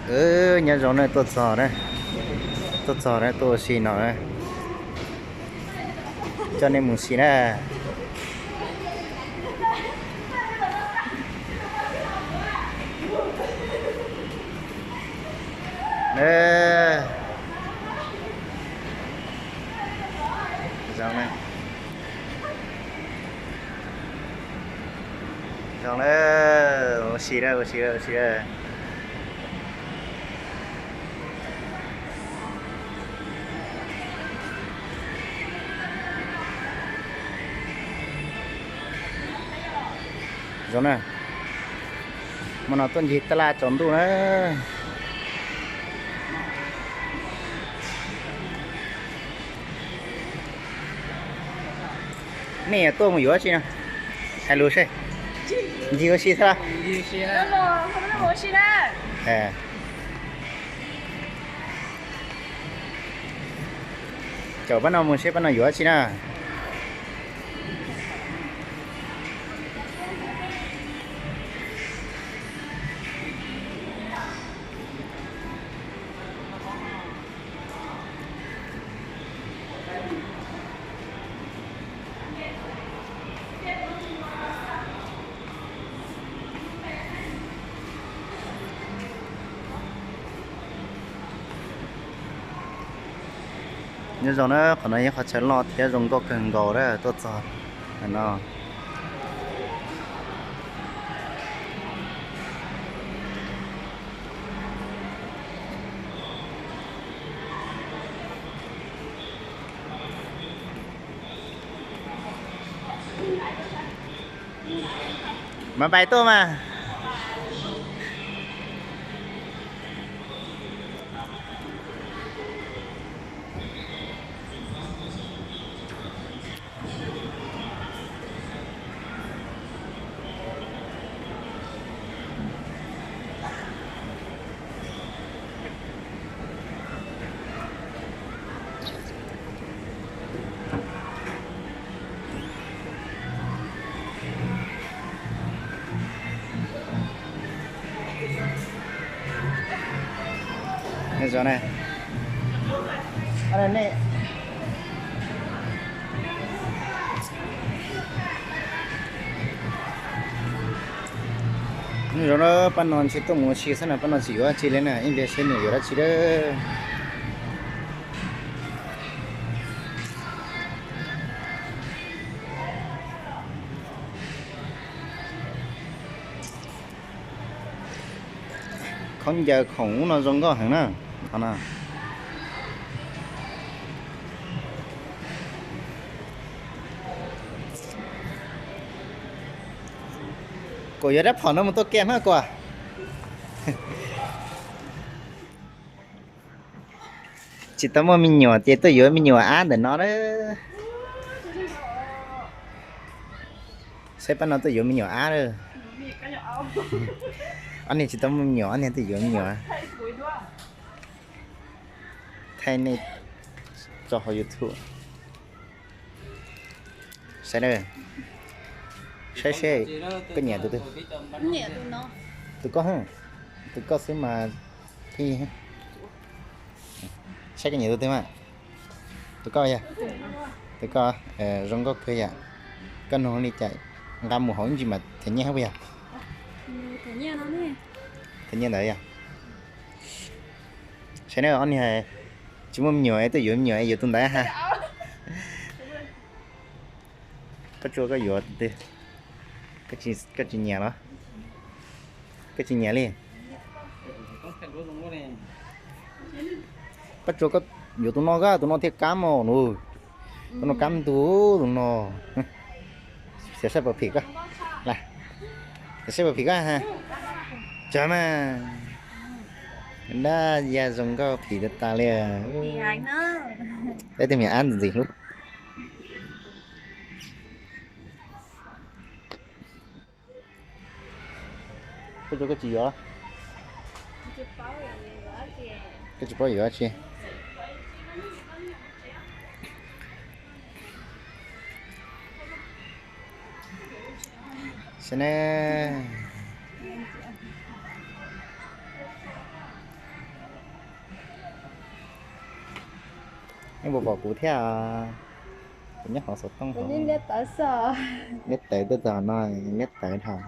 Nyob zoo na, tuaj txog na, tuaj txog na, tuaj ua si no na, coj nej mus si na. Zoo na, zoo na, ua si na, ua si na, ua si na. Zoo na, hmo no tuaj ncig tab laj tsaus ntuj na. Nej tuaj mus yuav dab tsi no? Hais lus seb. Ncig ua si xwb los? Caum pab no mus seb pab no yuav dab tsi na. Nyob zoo na, qhov no yog qhov chaw loj thiab zoo nkauj kawg nkaus na, tuaj txog no. Mas pais tuaj mas. Nyob zoo na, nej, nyob zoo na, pab no ntshe tuaj mus ua si xwb na, pab no tsis yuav dab tsi li na, ib pliag seb nws yuav dab tsi lawm. Khaub ncaws khoom ub no zoo nkauj heev na. Qhov no kuv yuav rab phom no mus tua kiag na kuv. Tsis tau muaj me nyuam ces tuaj yuav me nyuam ab ntawm no na. Saib pab no tuaj yuav me nyuam ab lawm. Ob niag tsis tau muaj me nyuam, ob niag tuaj yuav me nyuam. Thaij nej tso hauv YouTube. Saib, saib seb koj nyiam tus twg. Tus koj, tus koj xwb mas. Saib koj nyiam tus twg mas. Tus koj yog, tus koj zoo nkauj kawg yom. Koj nug li cas nqa mus hauv ib ntsis mas them nyiaj hab puas yog? Them nyiaj ntawd yog. Saib na, ob niag tsis muaj me nyuam es tuaj yuav me nyuam es yuav tus ntawd ha. Pob Tsuas koj yuav tus twg? Koj tsis nyiam los? Koj tsis nyiam li? Pob Tsuas koj yuav tus no, tus no thiaj kab mas nus. Tus no kab ntug, tus no. Xyov saib puas phim koj. Xyov saib puas phim koj ha. Tso mas. Dab ya zoo nkauj phim tas tas li. Peb tej me nyuam ab ntxim ntxim hlub. Koj tsis yuav? Koj tsis paub yuav dab tsi? Saib ne. Nej puas pom kuv thiab? Kuv nyob hauv xov tooj hauv. Liab tawv tuaj txog no, liab tawv dhau.